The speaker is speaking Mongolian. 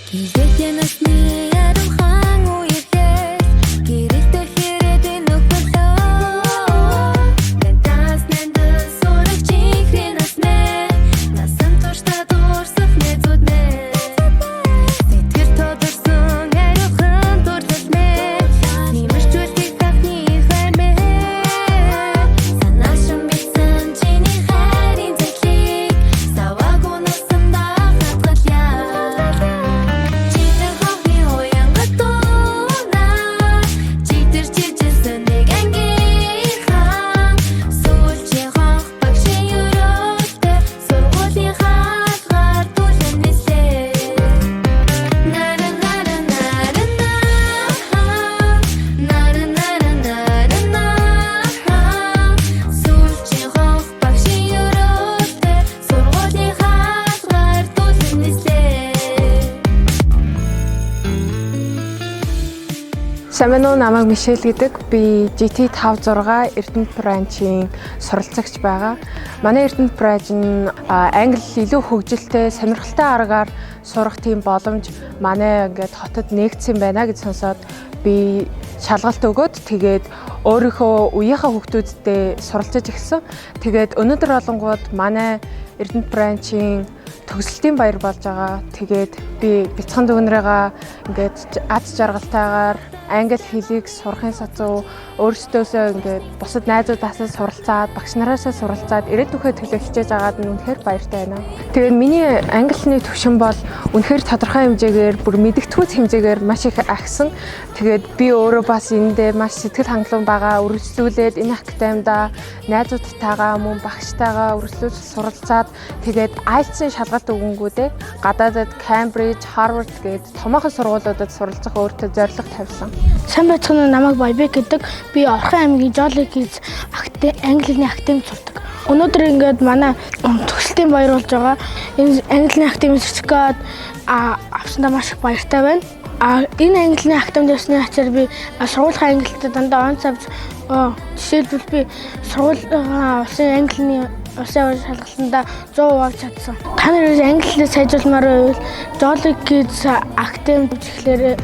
Килээтэй насны ариухан үерхэл гэрэлтэх ирээдүйн нөхөрлөө. Гантаас нандин сурагч ихрийн нас мэ насан туршдаа дуурсах найзууд мэ. Сэтгэл тодорсон ариухан дурлал мэ нэмэрчүүлэх анхны хайр мэ. Санаашин бэлсэн чиний хайрын цаглыг саваагүй насандаа хадгалъя. Читэр хонхны уянга дуунаар читэр чижилсэн нэг ангийнхан сүүлчийн хонх багшийн өрөөлтэй сургуулийн хаалгаар түлэн нислээ. Нара нара нара на нара нара нара на сүүлчийн хонх багшийн өрөөлтэй сургуулийн хаалгаар түлэн нислээ. Сайн байна уу? Намайг Мишель гэдэг. Би GT 56 Эрдэнэт branch-ийн суралцагч байгаа. Манай Эрдэнэт branch нь англи илүү хөгжилтэй, сонирхолтой аргаар сурах тийм боломж манай ингээд хотод нээгдсэн байна гэж сонсоод би шалгалт өгөөд, тэгээд өөрийнхөө үеийнхээ хүүхдүүдтэй суралцаж эхэлсэн. Тэгээд өнөөдөр болонгууд манай Эрдэнэт branch-ийн төгсөлтийн баяр болж байгаа. Тэгээд би бяцхан дүүнрээгаа ингээд аз жаргалтайгаар англи хэлийг сурахын сацуу өөрсдөөсөө ингээд бусад найзуудаасаа суралцаад, багш нараасаа суралцаад ирээдүйнхээ төлөө хичээж байгаад нь үнэхээр баяртай байна. Тэгээд миний англины түвшин бол үнэхээр тодорхой хэмжээгээр, бүр мэдэгдэхүйц хэмжээгээр маш их ахисан. Тэгээд би өөрөө бас эндээ маш сэтгэл хангалуун байгаа. Үргэлжлүүлээд энэ академида найзуудтайгаа мөн багштайгаа үргэлжлүүлж суралцаад, тэгээд IELTS-ийн шалгалт өгөнгүүдээ гадаадад Cambridge, Harvard гээд томоохон сургуулиудад суралцах өөртөө зорилго тавьсан. Сайн байцгаана уу, намайг Баябек гэдэг. Би Орхон аймгийн Jolly Kids англи хэлний академид сурдаг. Өнөөдөр ингээд манай төгсөлтийн баяр болж байгаа. Энэ англи хэлний академийн сертификат авсандаа маш их баяртай байна. Энэ англи хэлний академид явсны ачаар би сургуулийн англитай дандаа онц авч, жишээлбэл, би сургуулийн улсын англи улсын аваар шалгалтандаа 100% авч чадсан. Та нар англи хэлээ сайжруулмаар байвал Jolly Kids академид эхлээрэй.